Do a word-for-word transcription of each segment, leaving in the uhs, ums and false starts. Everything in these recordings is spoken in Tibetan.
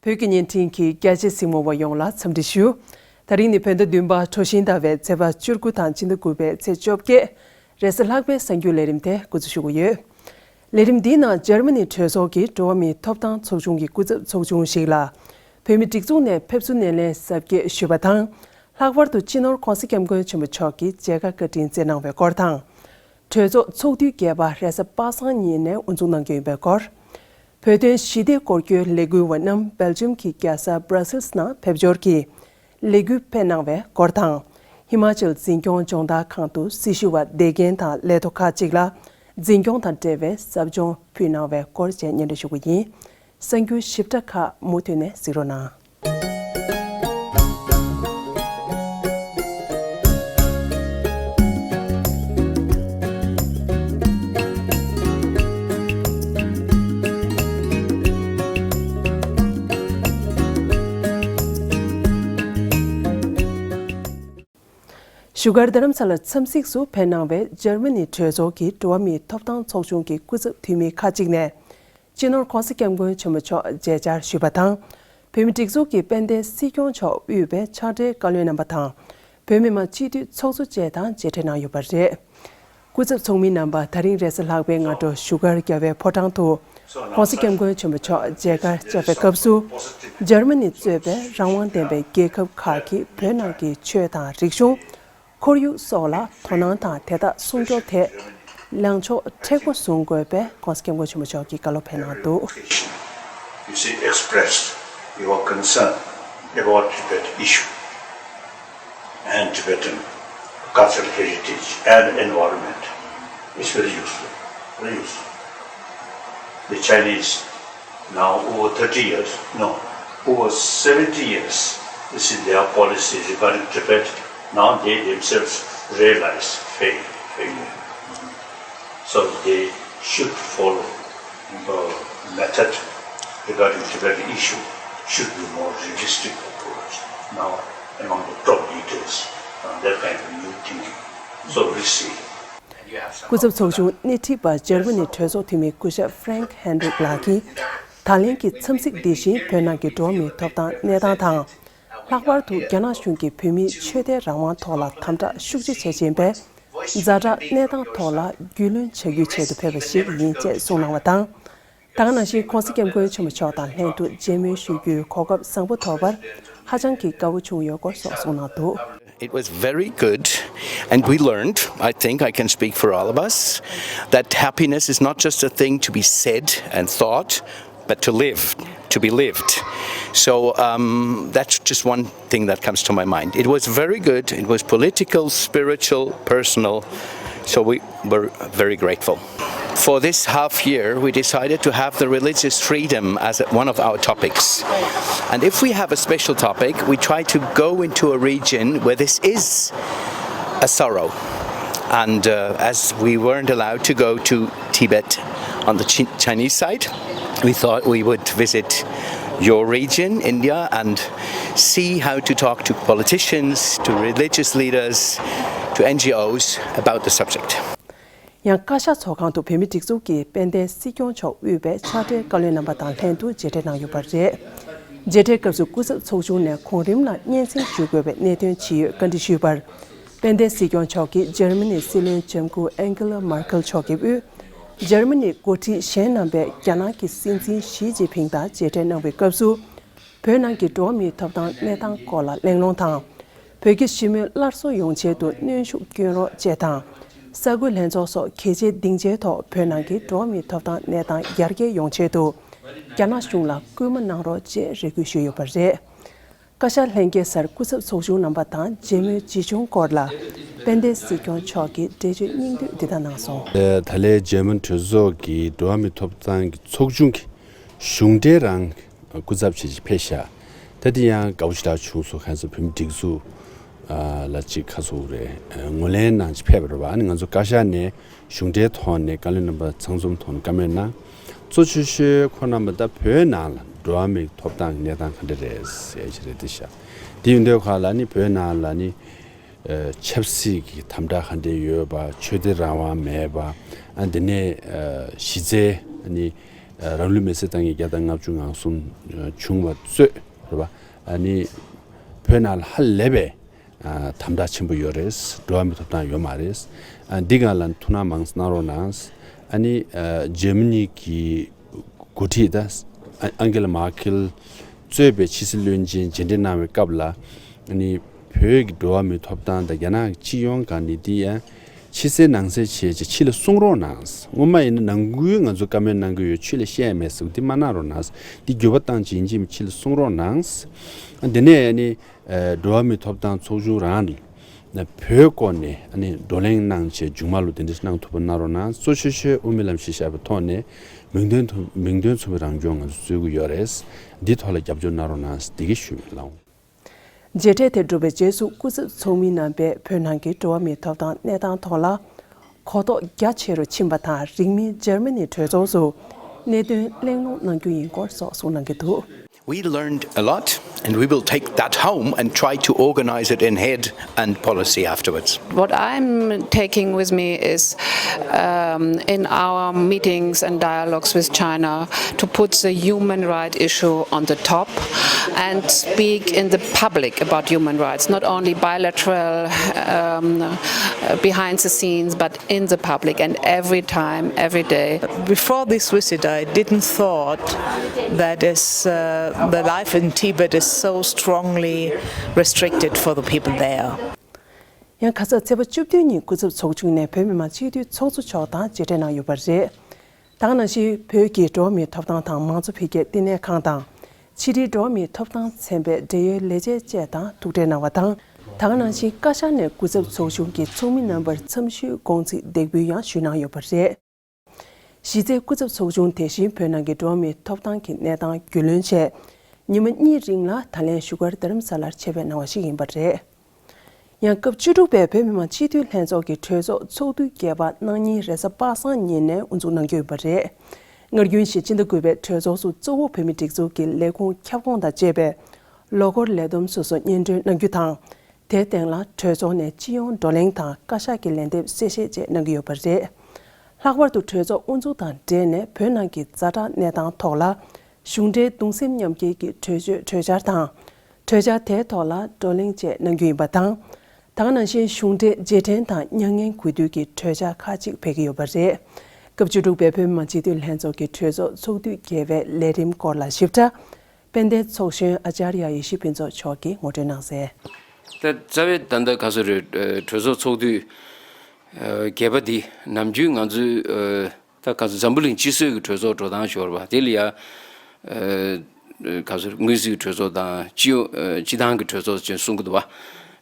བོད་ཀྱི་བརྙན་འཕྲིན་གྱི་རྒྱ་ཆེ་གཟིགས་མོ་བ་ཡོངས་ལ་འཚམས་འདྲི་ཞུ། ད་རིང་ནི་བོད་ཟླ་བདུན་པ་གྲོ་བཞིན་ཟླ་བའི་ཚེས་པ་བཅུ་དགུ་དང་སྤྱི་ཟླ་དགུ་པའི་ཚེས་བཅོ་བརྒྱད། རེས་གཟའ་ལྷག་པའི་གསར་འགྱུར་ལས་རིམ་དེ་འགོ་འཛུགས་ཞུ་གི་ཡོད། ལས་རིམ་འདིའི་ནང་འཇར་མ་ནི་གྲོས་ཚོགས་ཀྱི་འགྲོ་བ་མིའི་ཐོབ་ཐང་ཚོགས་ཆུང་གི་སྐུ་ཚབ་ཚོགས་ཆུང་ཞིག་ལ། བོད་མིའི་སྒྲིག་འཛུགས་ནས་ཕེབས་བསུ་སྣེ་ལེན་གཟབ་རྒྱས་ཞུས་པ་དང་། ལྷག་པར་དུ་སྤྱི་ནོར་༸གོང་ས་༸སྐྱབས་མགོན་ཆེན་པོ་མཆོག་གིས་མཇལ་ཁ་བཀའ་དྲིན་བསྩལ་གནང་བའི་སྐོར་དང་། གྲོས་ཚོགས་ཚོགས་དུས་བརྒྱད་པ་རེས་གཟའ་པ་སངས་ཉིན་ནས་དབུ་འཛུགས་གནང་རྒྱུ་ཡིན་པའི་སྐོར། བོད་དོན་ཞི་བདེ་སྐོར་སྐྱོད་ལས་འགུལ་བ་རྣམས་སྦེལ་ཇམ་གྱི་རྒྱལ་ས་སྦྲ་སིལ་ནང་ཕེབས་འབྱོར་གྱིས་ལས་འགུལ་སྤེལ་གནང་བའི་སྐོར་དང་། ཧི་མ་ཅལ་འཛིན་སྐྱོང་སྦྱོང་བརྡར་ཁང་དུ་སྲི་ཞུ་བ་དགེ་རྒན་དང་ལས་ཐོག་ཁག་ཅིག་ལ་འཛིན་སྐྱོང་དང་འབྲེལ་བའི་ཟབ་སྦྱོང་ཕུལ་གནང་བའི་སྐོར་བཅས་སྙན་སྒྲོན་ཞུ་གི་ཡིན། གསར་འགྱུར་ཞིབ་ཕྲ་ཁག་མུ་མཐུད་ནས་གཟིགས་རོགས་གནང་། བཞུགས་སྒར་རྡ་རམ་ས་ལར་འཚམས་གཟིགས་སུ་ཕེབས་གནང་བའི་འཇར་མ་ནི་གྲོས་ཚོགས་ཀྱི་འགྲོ་བ་མིའི་ཐོབ་ཐང་ཚོགས་ཆུང་གི་སྐུ་ཚབ་འཐུས་མི་ཁག་ཅིག་ནས། སྤྱི་ནོར་༸གོང་ས་༸སྐྱབས་མགོན་ཆེན་པོ་མཆོག་མཇལ་བཅར་ཞུས་པ་དང་། བོད་མིའི་སྒྲིག་འཛུགས་ཀྱི་དཔལ་ལྡན་སྲིད་སྐྱོང་མཆོག་དབུས་པའི་ཕྱག་སྦྲེལ་བཀའ་བློན་རྣམ་པ་དང་། བོད་མི་མང་སྤྱི་འཐུས་ཚོགས་གཙོ་བཅས་དང་མཇལ་འཕྲད་གནང་ཡོད་པ་རེད། སྐུ་ཚབ་ཚོགས་མི་རྣམ་པ་ད་རིང་རེས་གཟའ་ལྷག་པའི་སྔ་དྲོ་བཞུགས་སྒར་རྒྱལ་བའི་ཕོ་བྲང་དུ། ༸གོང་ས་༸སྐྱབས་མགོན་ཆེན་པོ་མཆོག་མཇལ་ཁར་བཅར་བའི་སྐབས་སུ། འཇར་མ་ནི་གཙོས་པའི་རང་དབང་ལྡན་པའི་རྒྱལ་ཁབ་ཁག་གིས་བོད་ནང་གི་ཆོས་དང་རིག་གཞུང་། ཁོར་ཡུག་སོགས་ལ་དོ་སྣང་དང་དེ་དག་སྲུང་སྐྱོབ་ཐད་ལངས་ཕྱོགས་མཁྲེགས་པོ་བཟུང་དགོས་པའི་༸གོང་ས་༸སྐྱབས་མགོན་ཆེན་པོ་མཆོག་གིས་བཀའ་སློབ་ཕེབས་གནང་འདུག། You see, expressed your concern about Tibet issue and Tibetan cultural heritage and environment. It's very useful, very useful. The Chinese Now, over thirty years, no, over seventy years, you see, their policy regarding Tibet, now they themselves realize fail, failure. So they should follow the method regarding Tibet issue, should be more realistic approach. Now, among the top leaders, uh, that kind of new thinking. So we'll see. སྐུ་ཚབ་ཚོགས་ཆུང་སྣེ་ཁྲིད་པ་འཇར་མ་ནི་གྲོས་ཚོགས་འཐུས་མི་སྐུ་ཞབས་Frank Heinrich ལགས་ཀྱིས། ད་ལན་གྱི་འཚམས་གཟིགས་འདི་བཞིན་བོད་ནང་གི་འགྲོ་བ་མིའི་ཐོབ་ཐང་གནས་སྟངས་དང་། ལྷག་པར་དུ་རྒྱ་ནག་གཞུང་གིས་བོད་མིའི་ཆོས་དད་རང་དབང་ཐོག་ལ་དམ་དྲག་ཤུགས་ཆེ་བྱེད་བཞིན་པའི་ཛ་དྲག་གནས་སྟངས་ཐོག་ལ་རྒྱུས་ལོན་བྱ་རྒྱུའི་ཆེད་དུ་ཕེབས་པ་ཞིག་ཡིན་ཅེས་གསུངས་གནང་བ་དང་། ད་ག་ནང་བཞིན་༸གོང་ས་༸སྐྱབས་མགོན་ཆེན་པོ་མཆོག་དང་ལྷན་དུ་མཇལ་མོལ་ཞུ་རྒྱུའི་གོ་སྐབས་བཟང་པོ་ཐོབ་པར་ཧ་ཅང་གི་དགའ་བོ་བྱུང་ཡོད་སྐོར་སོགས་གསུངས་གནང་འདུག། It was very good, and we learned, I think I can speak for all of us, that happiness is not just a thing to be said and thought, but to live, to be lived. So um, that's just one thing that comes to my mind. It was very good. It was political, spiritual, personal. So we were very grateful. For this half year, we decided to have the religious freedom as one of our topics. And if we have a special topic, we try to go into a region where this is a sorrow. And uh, as we weren't allowed to go to Tibet on the Chi- Chinese side, we thought we would visit your region, India, and see how to talk to politicians, to religious leaders, to N G Os about the subject. ཡང་བཀའ་ཤག་ཚོགས་ཁང་དུ་བོད་མིའི་སྒྲིག་འཛུགས་ཀྱི་དཔལ་ལྡན་སྲིད་སྐྱོང་མཆོག་དབུས་པའི་ཕྱག་སྦྲེལ་བཀའ་བློན་རྣམ་པ་དང་ལྷན་དུ་མཇལ་འཕྲད་གནང་ཡོད་པ་རེད། མཇལ་འཕྲད་སྐབས་སུ་སྐུ་ཚབ་ཚོགས་ཆུང་ནས་གོང་རིམ་ལ་སྙན་སེང་ཞུ་དགོས་པའི་གནད་དོན་ཇི་ཡོད་བཀའ་འདྲི་ཞུས་པར། དཔལ་ལྡན་སྲིད་སྐྱོང་མཆོག་གིས་འཇར་མ་ནིའི་སྲིད་བློན་ལྕམ་སྐུ་ཨན་ཀེ་ལ་མར་ཀེལ་མཆོག་གི་དབུས། འཇར་མ་ནིའི་འགོ་ཁྲིད་གཞན་རྣམ་པས་རྒྱ་ནག་གི་སྲིད་འཛིན་ཞི་ཅིན་ཕིང་དང་མཇལ་འཕྲད་གནང་བའི་སྐབས་སུ། བོད་ནང་གི་འགྲོ་བ་མིའི་ཐོབ་ཐང་གནས་སྟངས་སྐོར་ལ་གླེང་སློང་དང་། བོད་ཀྱི་ཞི་མོལ་སླར་གསོ་ཡོང་ཆེད་དུ་གནོན་ཤུགས་སྐྱོན་རོགས་བཅས་དང་། ས་ཁུལ་ལྷན་ཚོགས་སོགས་གལ་ཆེའི་སྡིངས་ཆའི་ཐོག་བོད་ནང་གི་འགྲོ་བ་མིའི་ཐོབ་ཐང་གནས་སྟངས་ཡར་རྒྱས་ཡོང་ཆེད་དུ། རྒྱ་ནག་གཞུང་ལ་སྐུལ་མ་གནང་རོགས་ཅེས་རེ་སྐུལ་ཞུས་ཡོད་པ་རེད། བཀའ་ཤག་ལྷན་རྒྱས་སར་སྐུ་ཚབ་ཚོགས་ཆུང་རྣམ་པ་དང་མཇལ་མོལ་ཇི་བྱུང་སྐོར་ལ། དཔལ་ལྡན་སྲིད་སྐྱོང་མཆོག་གིས་འགྲེལ་བརྗོད་སྙིང་བསྡུས་འདི་ལྟར་གནང་སོང་། ད་ལན་འཇར་མན་གྲོས་ཚོགས་ཀྱི་འགྲོ་བ་མིའི་ཐོབ་ཐང་གི་ཚོགས་ཆུང་གི་གཞུང་འབྲེལ་རང་སྐུ་ཚབ་བྱེད་ཅིག་ཕེབས་ཤག། ད་དེ་ཡང་དགའ་བོ་ཞེ་དྲག་བྱུང་སོང་། གང་ཟེར་བོད་མི་སྒྲིག་འཛུགས་ལ་ཅིག་ཁ་སོ་རེད། ངོས་ལེན་གནང་ཅིག་ཕེབས་པ་རེད་བ། ཨ་ནི་ང་ཚོ་བཀའ་ཤག་ནས་གཞུང་འབྲེལ་ཐོག་ནས་བཀའ་བློན་རྣམ་པ་ཚང་འཛོམས་ཐོག་ནས་བཀའ་མོལ་གནང་། གཙོ་ཆེ་ཤོས་ཁོང་རྣམ་པ་ད་བོད་ནང་ལ་འགྲོ་བ་མིའི་ཐོབ་ཐང་གི་གནས་སྟངས་ག་འདྲ་རེད་ཟེར་ཅིག་རེད་དེ་ཤག། དེ་ཡིན་དུས་ཁ་ལ་ནི་བོད་ནང་ལ་ནི་ཆབ་སྲིད་ཀྱི་དམ་དྲག་ག་འདྲ་ཡོད་པ། ཆོས་དད་རང་དབང་མེད་པ། ཨ་དེ་ནས་གཞི་རྩའི་ནི་ རང་ལུས་མེར་སྲེག་བཏང་མཁན་བརྒྱ་དང་ལྔ་བཅུ་ང་གསུམ་བྱུང་བ་གཙོས་རེད་པ། ཨ་ནི་བོད་ནང་ལ་ཧ་ལས་པའི་དམ་དྲག་ཆེན་པོ་ཡོད་རེད། འགྲོ་བ་མིའི་ཐོབ་ཐང་ཡོད་མ་རེད། འདི་སྒང་ལ་ཐུགས་སྣང་མང་ཙམ་གནང་རོགས་གནང་། ཨ་ནི་འཇར་མ་ནི་གི་འགོ་ཁྲིད་ད་ཨང་ཀེ་ལ་མར་ཀེལ་གཙོས་པའི་ཕྱི་སྲིད་བློན་ཆེན་མཇལ་འཕྲད་གནང་བའི་སྐབས་ལ། ཨ་ནི་བོད་ཀྱི་འགྲོ་བ་མིའི་ཐོབ་ཐང་དང་རྒྱ་ནག་གི་སྤྱི་ཡོངས་སྒང་ནས་འདི་ཡང་ཕྱི་གསལ་ནང་གསལ་བྱས་བྱས་ཕྱི་ལ་གསུང་རོགས་གནང་། སྔོན་མ་ཡིན་ན་ནང་ཁུལ་ང་ཚོ་བཀའ་མོལ་གནང་གི་ཡོད། ཕྱི་ལ་བཤད་ཡ་མེད་ཟེར་འདི་མ་གནང་རོགས་གནང་། འདི་འགྱུར་བ་བཏང་བྱས་ཡིན་གཅིག་མིན་གཅིག་ཕྱི་ལ་གསུང་རོགས་གནང་། འདི་ནས་ཨ་ནི་འགྲོ་བ་མིའི་ཐོབ་ཐང་ཚོགས་ཆུང་རང་ནས་བོད་སྐོར་ནས་ཨ་ནི་བགྲོ་གླེང་གནང་བྱས་མཇུག་མ་ལ་དེ་འདྲ་གནང་ཐུབ་པ་གནང་རོགས་གནང་། གཙོ་ཆེ་ཤོས་དབུ་མའི་ལམ་གཞི་བཞག་པའི་ཐོག་ནས་མིང་དོན་མཐུན་མིང་དོན་མཚུངས་པའི་རང་སྐྱོང་ང་ཚོ་རྩོད་ཀྱི་ཡོད་རེད། འདི་ཐོག་ལ་རྒྱབ་སྐྱོར་གནང་རོགས་གནང་ཟེར་འདི་གི་ཞུ་ཡིན་ལགས། མཇལ་འཕྲད་དེ་གྲུབ་པའི་རྗེས་སུ་སྐུ་ཚབ་ཚོགས་མི་རྣམ་པས་བོད་ནང་གི་འགྲོ་བ་མིའི་ཐོབ་ཐང་གནས་སྟངས་ཐོག་ལ་གོ་རྟོགས་རྒྱ་ཆེ་རུ་ཕྱིན་པ་དང་། རིང་མིན་འཇར་མ་ནི་གྲོས་ཚོགས་སུ་གནད་དོན་གླེང་སློང་གནང་རྒྱུ་ཡིན་སྐོར་སོགས་གསུངས་གནང་གི་འདུག། We learned a lot, and we will take that home and try to organize it in head and policy afterwards. What I'm taking with me is, um, in our meetings and dialogues with China, to put the human right issue on the top and speak in the public about human rights, not only bilateral, um, uh, behind the scenes, but in the public and every time, every day. Before this visit, I didn't thought that is, uh, the life in Tibet is so strongly restricted for the people there. ཡང་ཁ་སང་ཚེས་པ་བཅུ་བདུན་ཉིན་སྐུ་ཚབ་ཚོགས་ཆུང་ནས་བོད་མི་མང་སྤྱི་འཐུས་ཚོགས་གཙོ་མཆོག་དང་མཇལ་འཕྲད་གནང་ཡོད་པ་རེད། ད་ག་ནང་བཞིན་བོད་ཀྱི་འགྲོ་བ་མིའི་ཐོབ་ཐང་དང་མང་གཙོ་འཕེལ་རྒྱས་བསྟི་གནས་ཁང་དང་ཕྱི་དྲིལ་འགྲོ་བ་མིའི་ཐོབ་ཐང་ཚན་པའི་འབྲེལ་ཡོད་ལས་བྱེད་བཅས་དང་ཐུག་འཕྲད་གནང་བ་དང་། ད་ག་ནང་བཞིན་བཀའ་ཤག་ནས་སྐུ་ཚབ་ཚོགས་ཆུང་གི་ཚོགས་མི་རྣམ་པར་འཚམས་ཞུའི་དགོངས་ཚིག་འདེགས་འབུལ་ཡང་ཞུས་གནང་ཡོད་པ་རེད། གཞི་རྩའི་སྐུ་ཚབ་ཚོགས་ཆུང་དེ་བཞིན་བོད་ནང་གི་འགྲོ་བ་མིའི་ཐོབ་ཐང་གི་གནས་སྟངས་རྒྱུས་ལོན་ཆེད་ཉི་མ་གཉིས་རིང་ལ་ད་ལན་བཞུགས་སྒར་རྡ་རམ་ས་ལར་ཆེད་ཕེབས་གནང་བ་ཞིག་ཡིན་པ་རེད། ཡང་སྐབས་བཅུ་དྲུག་པའི་བོད་མི་མང་སྤྱི་འཐུས་ལྷན་ཚོགས་ཀྱི་གྲོས་ཚོགས་ཚོགས་དུས་བརྒྱད་པ་གནངས་ཉིན་རེས་གཟའ་པ་སངས་ཉིན་ནས་དབུ་འཛུགས་གནང་རྒྱུ་ཡིན་པ་རེད། སྔར་རྒྱུན་བཞིན་སྤྱི་ཟླ་དགུ་པའི་གྲོས་ཚོགས་སུ་གཙོ་བོ་བོད་མི་སྒྲིག་འཛུགས་ཀྱི་ལས་ཁུངས་ཁྱབ་ཁོངས་དང་བཅས་པའི་ལོ་འཁོར་ལས་བསྡོམས་སོ་སོ་སྙན་སྒྲོན་གནང་རྒྱུ་དང་། དེའི་སྟེང་ལ་གྲོས་ཚོགས་ནས་སྤྱི་ཡོངས་བགྲོ་གླེང་དང་བཀའ་ཤག་གི་ལན་འདེབས་གསལ་བཤད་བཅས་གནང་གི་ཡོད་པ་རེད། ལྷག་པར་དུ་གྲོས་ཚོགས་དབུ་འཛུགས་དང་འབྲེལ་ནས་བོད་ནང་གི་ཛ་དྲག་གནས་སྟངས་ཐོག་ལ་གཞུང་འབྲེལ་གདུང་སེམས་མཉམ་སྐྱེད་ཀྱི་གྲོས་ཆོད་གྲོས་འཆར་དང་། གྲོས་འཆར་དེའི་ཐོག་ལ་བགྲོ་གླེང་བཅས་གནང་རྒྱུ་ཡིན་པ་དང་། ད་ག་ནང་བཞིན་གཞུང་འབྲེལ་རྗེས་དྲན་དང་མྱ་ངན་གུས་འདུད་ཀྱི་གྲོས་འཆར་ཁག་ཅིག་ཕེབས་ཀྱི་ཡོད་པ་རེད། སྐབས་བཅུ་དྲུག་པའི་བོད་མི་མང་སྤྱི་འཐུས་ལྷན་ཚོགས་ཀྱི་གྲོས་ཚོགས་ཚོགས་དུས་བརྒྱད་པའི་ལས་རིམ་སྐོར་ལ་ཞིབ་ཕྲ། དཔལ་ལྡན་ཚོགས་གཞོན་ཨ་ཅཱརྱ་ཡེ་ཤེས་ཕུན་ཚོགས་མཆོག་གིས་ངོ་སྤྲོད་གནང་གསལ། ད་རྩ་བའི་ད་ལྟ་ག་ཚོད་རེད། གྲོས་ཚོགས་ཚོགས་དུས་བརྒྱད་པ་འདི་ནམ་རྒྱུན་ང་ཚོའི་ད་ག་ཚོད་འཛམ་བུ་གླིང་སྤྱི་སྲོལ་གྱི་གྲོས་ཚོགས་འགྲོ་སྟངས་ཤོར་བ་དེ་ལ་ཡ། ག་ཚོད་དངོས་གཟིགས་གྲོས་ཚོགས་དང་སྤྱི་སྤྱི་བཏང་གི་གྲོས་ཚོགས་ཅེས་གསུང་གི་འདུག་བ།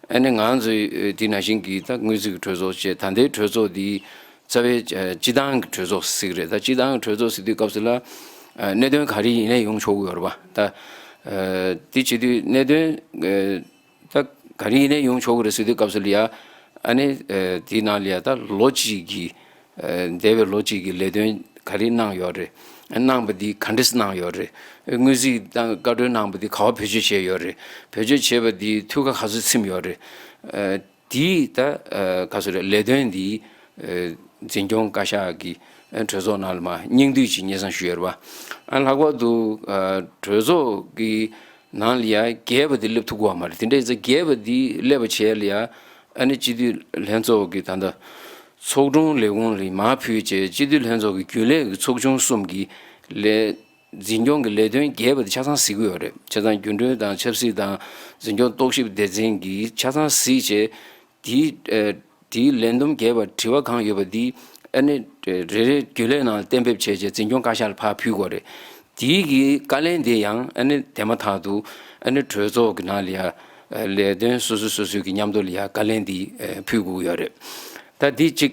ཨ་ནི་ང་ཚོའི་དེ་ནང་བཞིན་གྱི་ད་དངོས་གཟིགས་གྲོས་ཚོགས་ཅེས་ད་ལྟའི་གྲོས་ཚོགས་འདི་རྩ་བའི་སྤྱི་བཏང་གི་གྲོས་ཚོགས་ཟེར་གི་རེད། ད་སྤྱི་བཏང་གི་གྲོས་ཚོགས་ཟེར་དུས་སྐབས་སུ་ལ་གནད་དོན་ག་རེ་ཡིན་ནའི་ཡོང་ཆོག་གི་ཡོད་རེད་བ། ད་དེ་བྱེད་དུས་གནད་དོན་ད་ག་རེ་ཡིན་ནའི་ཡོང་ཆོག་གི་རེད་ཟེར་དུས་སྐབས་སུ་ལ་ཡ། ཨ་ནི་དེའི་ནང་ལ་ཡ་ད་ལོ་གཅིག་གི་འདས་པའི་ལོ་གཅིག་གི་ལས་དོན་ག་རེ་གནང་ཡོད་རེད། གནང་པ་འདི་ག་འདྲས་གནང་ཡོད་རེད། དངོས་གཟིགས་དང་བཀའ་འཁྲོལ་གནང་པ་འདི་ག་པར་བེད་སྤྱོད་བྱས་ཡོད་རེད། བེད་སྤྱོད་བྱས་པ་འདི་འཐུས་ཀ་ག་ཚོད་ཚིམ་ཡོད་རེད། འདི་ད་ག་ཚོད་རེད། ལས་དོན་འདི་འཛིན་སྐྱོང་བཀའ་ཤག་གི་གྲོས་ཚོགས་ནང་ལ་མ་སྙིང་བསྡུས་ཅིག་སྙན་སེང་ཞུས་ཡོད་རེད་བ། ཨ་ལྷག་པར་དུ་གྲོས་ཚོགས་ཀྱི་ནང་ལ་ཡ་རྒྱས་པ་འདི་སླེབས་ཐུབ་ཀྱི་ཡོད་མ་རེད། དེ་འདྲ་ཡིན་ཙང་རྒྱས་པ་འདི་སླེབས་པ་བྱས་ལ་ཡ། ཨ་ནི་སྤྱི་འཐུས་ལྷན་ཚོགས་ཀྱི་ད་ལྟ་ཚོགས་དྲུང་ལས་ཁུངས་ལ་མར་ཕུལ་བྱས་སྤྱི་འཐུས་ལྷན་ཚོགས་ཀྱི་རྒྱུན་ལས་ཀྱི་ཚོགས་ཆུང་གསུམ་གྱི་ལས་འཛིན་སྐྱོང་གི་ལས་དོན་རྒྱས་པ་དེ་ཆ་ཚང་གཟིགས་ཀྱི་ཡོད་རེད། ཆ་ཚང་རྒྱུན་གྲོན་དང་ཆབ་སྲིད་དང་འཛིན་སྐྱོང་རྟོག་ཞིབ་སྡེ་ཚན་གྱིས་ཆ་ཚང་གཟིགས་བྱས་དེའི་ཨ་དེའི་ལན་འདུམ་རྒྱས་པ་དྲི་བ་གང་ཡོད་པ་འདི་ཨ་ནི་རེ་རེ་རྒྱུན་ལས་ནང་ལ་གཏན་འབེབས་བྱས་བྱས་འཛིན་སྐྱོང་བཀའ་ཤག་ལ་ཕར་ཕུལ་དགོས་རེད། དེའི་གི་བཀའ་ལན་དེ་ཡང་ཨ་ནི་དེ་མ་ཐག་ཏུ་ཨ་ནི་གྲོས་ཚོགས་ཀྱི་ནང་ལ་ཡ་ལས་དོན་སོ་སོ་སོ་སོའི་གི་མཉམ་དུ་ལ་ཡ་བཀའ་ལན་འདི་ཕུལ་དགོས་ཀྱི་ཡོད་རེད། ད་འདི་གཅིག་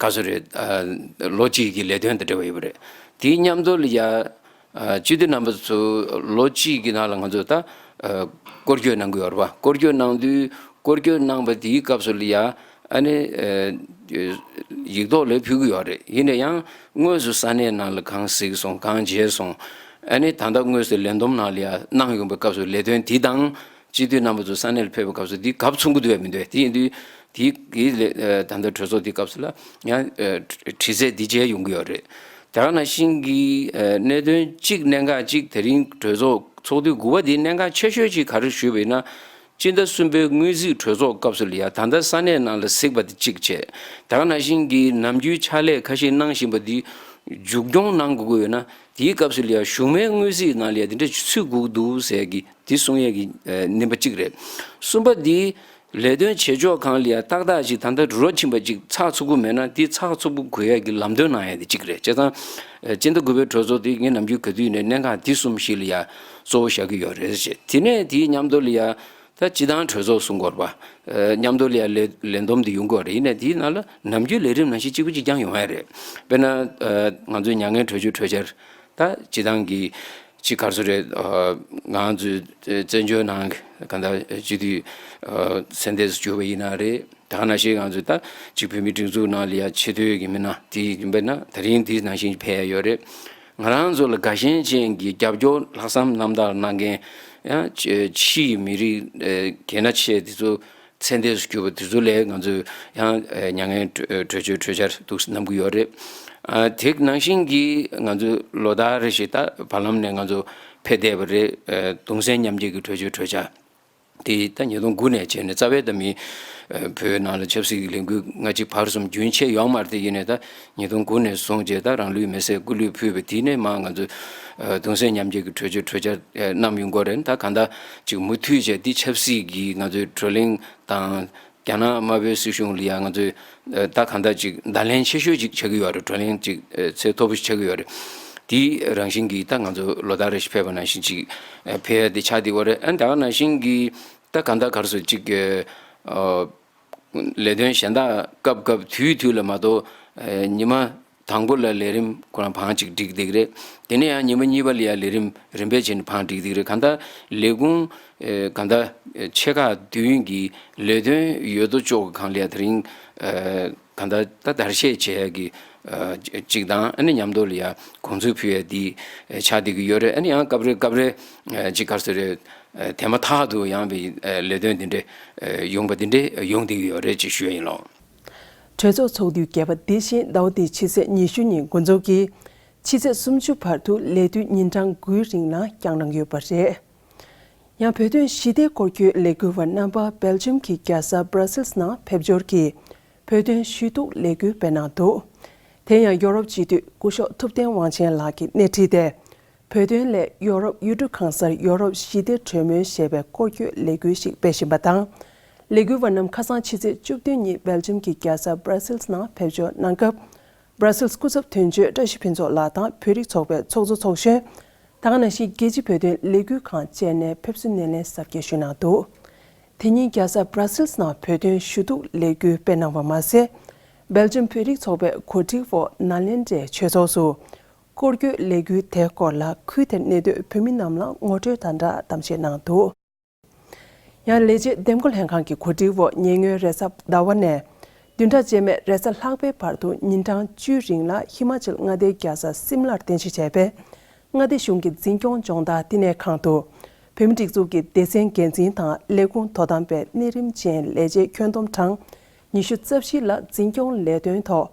ག་ཚོད་རེད། ལོ་གཅིག་གི་ལས་དོན་དང་འབྲེལ་བ་ཡོད་པ་རེད། དེའི་མཉམ་དུ་ལ་ཡ་སྤྱི་འཐུས་རྣམ་པ་ཚོ་ལོ་གཅིག་གི་ནང་ལ་ང་ཚོ་ད་སྐོར་སྐྱོད་གནང་གི་ཡོད་རེད་བ། སྐོར་སྐྱོད་གནང་དུས་སྐོར་སྐྱོད་གནང་པ་དེའི་སྐབས་སུ་ལ་ཡ་ཨ་ནི་ཡིག་ཐོག་ལ་ཕུལ་གི་ཡོད་རེད། ཡིན་ན་ཡང་དངོས་སུ་ས་གནས་ནང་ལ་གང་གཟིགས་སོང་གང་མཇལ་སོང་། ཨ་ནི་ད་ལྟ་དངོས་སུ་ལས་བསྡོམས་ནང་ལ་ཡ་གནང་ཡོང་པའི་སྐབས་སུ་ལས་དོན་དེ་དང་། སྤྱི་འཐུས་རྣམ་པ་ཚོ་ས་གནས་ལ་ཕེབས་པའི་སྐབས་སུ་འདི་གབ་མཚུངས་ཀྱི་འདུག་བས་མི་འདུག་བས། དེ་ཡིན་དུས་དེའི་གི་ལས་ད་ལྟ་གྲོས་ཚོགས་འདིའི་སྐབས་སུ་ལ་ཡང་དྲི་རྩད་འདི་བྱས་ཡོང་གི་ཡོད་རེད། དེ་ག་ནང་བཞིན་གྱི་ཨ་གནད་དོན་གཅིག་གནད་འགག་གཅིག་དེ་རིང་གྲོས་ཚོགས་ཚོགས་དུས་དགུ་པ་འདིའི་གནད་འགག་ཆེ་ཤོས་ཅིག་ག་རེ་ཞུས་པ་ཡིན་ན། སྤྱི་ཟླ་གསུམ་པའི་སྔོན་རྩིས་གྲོས་ཚོགས་སྐབས་སུ་ལ་ཡ་ད་ལྟ་ས་གནས་ནང་ལ་གཟིགས་པ་དེ་གཅིག་བྱས། དེ་ག་ནང་བཞིན་གྱི་ནམ་རྒྱུན་ཕྱག་ལས་ཁ་ཤས་གནང་བཞིན་པ་འདི་མཇུག་སྐྱོང་གནང་དགོས་ཀྱི་ཡོད་ན། དེའི་སྐབས་སུ་ལ་ཡ་གཞུག་མའི་སྔོན་རྩིས་ནང་ལ་ཡ་དེ་འདྲ་ཚུད་དགོས་ཀྱི་འདུག་ཟེར་གྱི་དེ་གསུང་ཡས་ཀྱི་ཨ་ནུས་པ་གཅིག་རེད། གསུམ་པ་འདི། ལས་དོན་བྱེད་ཕྱོགས་སྒང་ལ་ཡ་ཏག་ཏག་ཅིག་ད་ལྟ་རུ་རོ་ཕྱིན་པ་ཅིག་ཚགས་ཚུད་པོ་མེད་ན། དེ་ཚགས་ཚུད་པོ་དགོས་ཡ་གི་ལམ་སྟོན་གནང་ཡ་དེ་གཅིག་རེད། བྱས་ཙང་ཨ་སྤྱི་ཟླ་དགུ་པའི་གྲོས་ཚོགས་དེ་ངས་ནམ་རྒྱུན་ག་དུས་ནས་གནད་འགག་འདི་གསུམ་ཞིག་ལ་ཡ་གཙོ་བོ་བཞག་གི་ཡོད་རེད་ཅེས། དེ་ནས་དེའི་མཉམ་དུ་ལ་ཡ་ད་སྤྱི་བཏང་གྲོས་ཚོགས་གསུང་དགོས་པ། ཨ་མཉམ་དུ་ལ་ཡ་ལས་ལས་བསྡོམས་དེ་ཡོང་དགོས་རེད། ཡིན་ནའི་དེའི་ནང་ལ་ནམ་རྒྱུན་ལས་རིམ་ནང་བཞིན་གཅིག་པ་གཅིག་རྐྱང་ཡོང་ཡ་རེད། དཔེར་ན་ཨ་ང་ཚོའི་མྱ་ངན་གྲོས་ཆོད་གྲོས་འཆར། ད་སྤྱི་བཏང་གི་ཅིག་ག་རེ་ཟེར་རེད། ཨ་ང་ཚོའི་བཙན་བྱོལ་ནང་གི་གང་ལྟར་སྤྱི་འཐུས་ཨ་མཚན་གཏད་སུ་གྱུར་པ་ཡིན་ན་རེད། ད་ག་ནང་བཞིན་ང་ཚོས་ད་ཅིག་བོད་མིའི་སྒྲིག་འཛུགས་ནང་ལ་ཡ་ཆེས་མཐོའི་གི་མི་སྣ་དེ་ཡིན་པས་ན། དེ་རིང་དེ་ནང་བཞིན་ཕེབས་ཡ་ཡོད་རེད། ང་རང་ཚོ་ལ་དགའ་ཞེན་ཅན་གྱི་རྒྱབ་སྐྱོར་ལྷག་བསམ་རྣམ་དག་གནང་མཁན་ཡང་ཕྱིའི་མི་རིགས་ཨ་གལ་སྣ་ཆེ་དེ་ཚོ་མཚན་གཏད་སུ་གྱུར་པ་དེ་ཚོ་ལ་ང་ཚོས་ཡང་ཨ་མྱ་ངན་གྲོས་གྲོས་ཆོད་གྲོས་འཆར་འདུག་སེ་གནང་གི་ཡོད་རེད། ཨ་དེ་ནང་བཞིན་གྱི་ང་ཚོས་ལོ་ལྟར་རེ་བཞིན་ད་བར་ལམ་ནས་ང་ཚོ་ཕེབས་བསྡད་པ་རེད། ཨ་གདུང་སེམས་མཉམ་སྐྱེད་ཀྱི་གྲོས་ཆོད་གྲོས་འཆར་དེ་ད་ཉིས་སྟོང་དགུ་ནས་བྱས་ནས་རྩ་བའི་ད་མི་ཨ་བོད་ནང་ལ་ཆབ་སྲིད་ཀྱི་ལས་འགུལ་སྔ་ཕྱི་བར་གསུམ་རྒྱུན་ཆད་ཡོད་མ་རེད། དེ་ཡིན་ནའི་ད་ཉིས་སྟོང་དགུ་ནས་བཟུང་བྱས་ད་རང་ལུས་མེ་སྲེག་སྐུ་ལུས་ཕུལ་བ་དེ་ནས་མར་ང་ཚོས་ཨ་གདུང་སེམས་མཉམ་སྐྱེད་ཀྱི་གྲོས་ཆོད་གྲོས་འཆར་ཨ་བསྣམས་ཡོང་གི་ཡོད་རེད། ད་གང་ལྟར་ཅིག་མུ་མཐུད་བྱས་འདི་ཆབ་སྲིད་ཀྱི་ང་ཚོའི་བགྲོ་གླེང་དང་། རྒྱ་ནག་དམར་པོའི་སྲིད་གཞུང་ལ་ཡང་ང་ཚོས་ཨ་ད་གང་ལྟར་ཅིག་བརྡ་ལན་ཆེ་ཤོས་ཅིག་ཆགས་ཀྱི་ཡོད་རེད། བགྲོ་གླེང་ཅིག་ཨ་ཚད་མཐོ་པོ་ཞིག་ཆགས་ཀྱི་ཡོད་རེད། དེའི་རང་བཞིན་གྱིས་ད་ང་ཚོ་ལོ་ལྟར་རེ་བཞིན་ཕེབས་པ་ནང་བཞིན་ཅིག་ཨ་ཕེབས་ཡ་དེ་ཆགས་བསྡད་ཡོད་རེད། ཨ་ད་ག་ནང་བཞིན་གྱིས་ད་གང་ལྟར་ག་རེ་ཟེར་ཅིག་ཨ་ལས་དོན་གཞན་དག་སྐབས་སྐབས་དུས་དུས་ལ་མ་གཏོགས་ཨ་ཉི་མ་དང་པོ་ལ་ལས་རིམ་ཁོ་རང་བང་ཅིག་སྒྲིག་བསྡད་ཀྱི་རེད། དེ་ནས་ཡང་ཉི་མ་གཉིས་པ་ལ་ཡང་ལས་རིམ་རིམ་པས་བྱས་ནས་བང་སྒྲིག་བསྡད་ཀྱི་རེད། གང་ལྟར་ལས་ཁུངས་ཨེ་གང་ལྟར་ཨེ་ཆེ་ཁག་བདུན་གྱི་ལས་དོན་ཡོད་དོ་ཅོག་གི་སྒང་ལ་ཡང་དེ་རིང་ཨེ་གང་ལྟར་ད་བརྡར་ཤ་བྱེད་ཡ་གི་ཨེ་ཅིག་དང་། ཨ་ནི་མཉམ་དུ་ལ་ཡང་དགོངས་ཚུལ་ཕུལ་ཡ་འདི་ཨེ་ཆགས་བསྡད་ཀྱི་ཡོད་རེད། ཨ་ནི་ཡང་སྐབས་རེ་སྐབས་རེ་ཨེ་ཅིག་ག་རེ་ཟེར་རེད། ཨེ་དེ་མ་ཐག་ཏུ་ཡང་བའི་ཨེ་ལས་དོན་འདི་འདྲ་ཨེ་ཡོང་པ་འདི་འདྲ་ཡོང་བསྡད་ཀྱི་ཡོད་རེད་ཅེས་ཞུ་ཡ་ཡིན་ལགས། གྲོས་ཚོགས་ཚོགས་དུས་བརྒྱད་པ་འདི་བཞིན་ཟླ་བ་འདིའི་ཕྱི་ཚེས་ཉི་ཤུ་ཉིན་འགོ་འཛུགས་ཀྱིས་ཕྱི་ཚེས་སུམ་ཅུ་བར་དུ་ལས་དུས་ཉིན་གྲངས་དགུའི་རིང་ལ་བསྐྱངས་གནང་ཡོད་པ་རེད། ཡང་བོད་དོན་ཞི་བདེའི་སྐོར་སྐྱོད་ལས་འགུལ་བ་རྣམ་པ་སྦེལ་ཇམ་གྱི་རྒྱལ་ས་སྦྲ་སིལ་ནང་ཕེབས་འབྱོར་གྱིས་བོད་དོན་ཞུ་གཏུག་ལས་འགུལ་སྤེལ་གནང་འདུག་དེ་ཡང་ཡོ་རོབ་སྤྱི་འཐུས་སྐུ་ཞབས་ཐུབ་བསྟན་དབང་ཆེན་ལགས་ཀྱིས་སྣེ་ཁྲིད་དེ། བོད་དོན་སླད་ཡོ་རོབ་ཡུལ་གྲུ་གང་སར་ཡོ་རོབ་ཞི་བདེ་གྲོས་མོལ་ཞེས་པའི་སྐོར་སྐྱོད་ལས་འགུལ་ཞིག་སྤེལ་བཞིན་པ་དང་། ལས་འགུལ་བ་རྣམས་ཁ་སང་ཕྱི་ཚེས་བཅུ་བདུན་ཉིན་སྦེལ་ཇམ་གྱི་རྒྱལ་ས་སྦྲ་སིལ་ནང་ཕེབས་འབྱོར་གནང་སྐབས། སྦྲ་སིལ་སྐུ་ཚབ་དོན་གཅོད་བཀྲ་ཤིས་ཕུན་ཚོགས་ལགས་དང་བོད་རིགས་ཚོགས་པའི་ཚོགས་གཙོ་ཚོགས་གཞོན། ད་ག་ནང་བཞིན་རྒྱལ་སྤྱིའི་བོད་དོན་ལས་འགུལ་ཁང་བཅས་ནས་ཕེབས་བསུ་སྣེ་ལེན་གཟབ་རྒྱས་ཞུས་གནང་འདུག་དེ་ཉིན་རྒྱལ་ས་སྦྲ་སིལ་ནང་བོད་དོན་ཞུ་གཏུག་ལས་འགུལ་སྤེལ་གནང་བ་མ་ཟད། སྦེལ་ཇམ་བོད་རིགས་ཚོགས་པའི་གོ་སྒྲིག་འོག་ནཱ་ལེནྡྲའི་ཆོས་ཚོགས་སུ། སྐོར་སྐྱོད་ལས་འགུལ་དེའི་སྐོར་ལ་ཁུལ་དེར་གནས་སྡོད་བོད་མི་རྣམས་ལ་ངོ་སྤྲོད་དང་སྦྲགས་གཏམ་བཤད་གནང་འདུག་ཡང་ལས་བྱེད་འདེམས་བསྐོ་ལྷན་ཁང་གི་གོ་སྒྲིག་འོག་ཉེ་སྔོན་རེས་གཟའ་ཟླ་བ་ནས་བདུན་ཕྲག་རྗེས་མའི་རེས་གཟའ་ལྷག་པའི་བར་དུ་ཉིན་གྲངས་བཅུའི་རིང་ལ་ཧི་མ་ཅལ་མངའ་སྡེའི་རྒྱལ་ས་སིམ་ལར་རྟེན་གཞི་བྱས་པའི་མངའ་སྡེ་གཞུང་གི་འཛིན་སྐྱོང་སྦྱོང་བརྡར་བསྟི་གནས་ཁང་དུ་བོད་མི་སྒྲིག་འཛུགས་ཀྱི་སྡེ་ཚན་འགན་འཛིན་དང་ལས་ཁུངས་དོ་དམ་པའི་གནས་རིམ་ཅན་ལས་བྱེད་ཁྱོན་བསྡོམས་གྲངས་ཉི་ཤུ་རྩ་བཞི་ལ་འཛིན་སྐྱོང་ལས་དོན་ཐོག་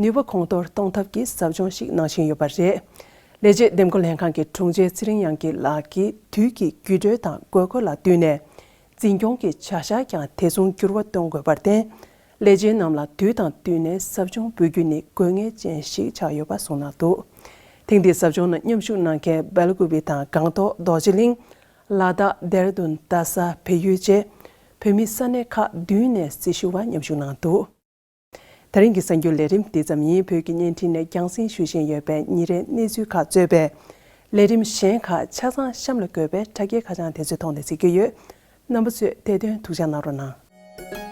ནུས་པ་གོང་མཐོར་གཏོང་ཐབས་ཀྱི་ཟབ་སྦྱོང་ཞིག་གནང་བཞིན་ཡོད་པ་རེད། ལས་བྱེད་འདེམས་བསྐོ་ལྷན་ཁང་གི་དྲུང་ཆེ་ཚེ་རིང་དབྱངས་སྐྱིད་ལགས་ཀྱིས་དུས་ཀྱི་འགྱུར་འགྲོས་དང་དགོས་མཁོ་ལ་བསྟུན་ནས་འཛིན་སྐྱོང་གི་བྱ་གཞག་ཀྱང་དེ་མཚུངས་འགྱུར་བ་གཏོང་དགོས་པར་བརྟེན། ལས་བྱེད་རྣམས་ལ་དུས་དང་བསྟུན་ནས་ཟབ་སྦྱོང་འབུལ་རྒྱུ་ནི་དགོས་ངེས་ཅན་ཞིག་ཆགས་ཡོད་པ་གསུངས་གནང་འདུག་ཐེངས་འདིའི་ཟབ་སྦྱོང་ནང་མཉམ་ཞུགས་གནང་མཁན་སྦེལ་ཀུ་པེ་དང་སྒང་ཏོག་རྡོ་རྗེ་གླིང་། ལ་དྭགས་དེ་ར་ལྡུན་རྡ་ས་བལ་ཡུལ་བཅས་བོད་མི་ས་གནས་ཁག་བདུན་ནས་སྲི་ཞུ་བ་མཉམ་ཞུགས་གནང་འདུག་ད་རིང་གི་གསར་འགྱུར་ལས་རིམ་འདི་ཙམ་ཡིན། བོད་ཀྱི་བརྙན་འཕྲིན་ནས་རྒྱང་སྲིང་ཞུ་བཞིན་ཡོད་པའི་ཉིན་རེའི་གནས་ཚུལ་ཁག་གཙོས་པའི་ལས་རིམ་གཞན་ཁག་ཆ་ཚང་གཤམ་ལ་འགོད་པའི་དྲ་རྒྱའི་ཁ་བྱང་དེ་ཚོའི་ཐོག་ནས་གཟིགས་ཀྱི་ཡོད། རྣམ་པ་ཚོས་དེ་དོན་ཐུགས་འཇགས་གནང་རོགས་གནང་།